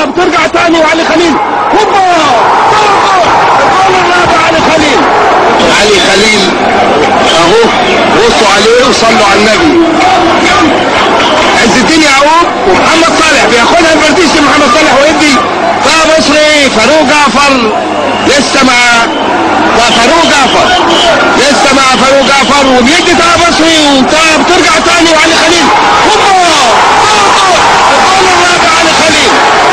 بترجع تاني وعلي خليل، هوبا الجول الرابع علي خليل. علي خليل اهو، بصوا عليه وصلوا على النبي. عز الدين يعقوب ومحمد صالح بياخدها البرديسي، محمد صالح ويدي طه مصري، فاروق جعفر لسه مع فاروق جعفر، لسه مع فاروق جعفر وبيدي طه مصري، وطه بترجع تاني وعلي خليل، هوبا الجول الرابع علي خليل،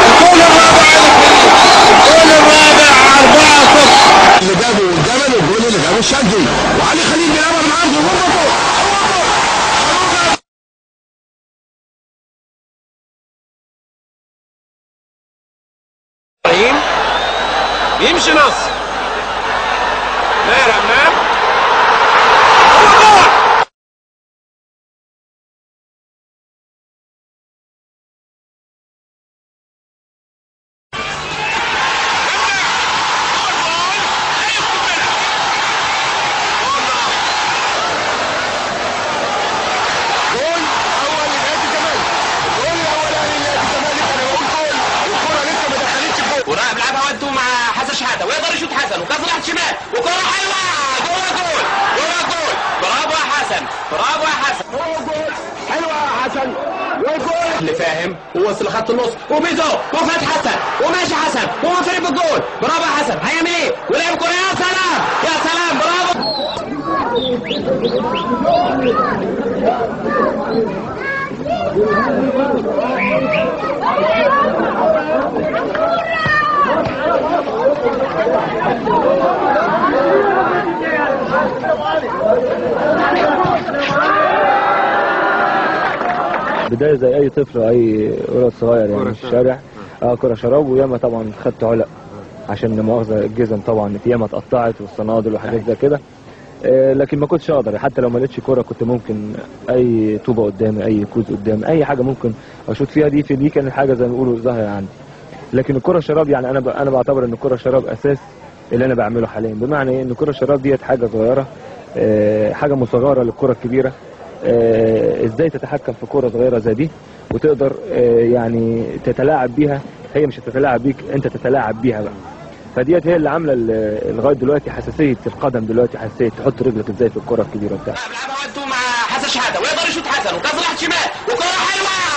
الجول الرابع علي خليل، الجول الرابع 4-0. اللي جابه الجبل والجول اللي جابه الشاذلي، وعلي خليل بيلعبها بالعرض وهوبا فوق. يمشي نصر ماهر همام، جول اول لنادي الزمالك، الجول الاولاني لنادي الزمالك. انا بقول جول والكره لسه ما دخلتش الجول، وراح بيلعبها 1 2 مع حسن شحاته، ويقدر يشوط حسن وكسر ناحية شمال وكره حلوة جوه جول، جوه جول. برافو يا حسن، برافو يا حسن، جوه جول حلوة يا حسن، وجول اللي فاهم ووصل لخط النص وبيزو وفات حسن وماشي حسن ومنفرد بالجول. برافو يا حسن، هيعمل ايه؟ ولعب كره، يا سلام يا سلام، برافو. بداية زي اي طفل اي ولد صغير يعني في الشارع، كرة شراب، وياما طبعا خدت علق عشان لا مؤاخذة الجزم طبعا ياما اتقطعت والصنادل وحاجات زي كده، لكن ما كنتش اقدر، حتى لو ما لقيتش كورة كنت ممكن اي طوبة قدامي، اي كوز قدامي، اي حاجة ممكن اشوط فيها. دي في دي كانت حاجة زي ما بيقولوا ظاهره عندي. لكن الكره الشراب يعني انا بعتبر ان الكره الشراب اساس اللي انا بعمله حاليا، بمعنى ايه؟ ان الكره الشراب ديت حاجة صغيرة، حاجة مصغرة للكرة الكبيرة. ازاي تتحكم في كره صغيرة زي دي وتقدر يعني تتلاعب بيها، هي مش هتتلاعب بيك، انت تتلاعب بيها بقى. فديت هي اللي عامله لغاية دلوقتي حساسية القدم، دلوقتي حساسية تحط رجلك ازاي في الكره الكبيرة بتاعتك. بيلعبها 1 2 مع حسن شحاته، ويقدر يشوط حسن وكسر ناحية شمال وكره حلوة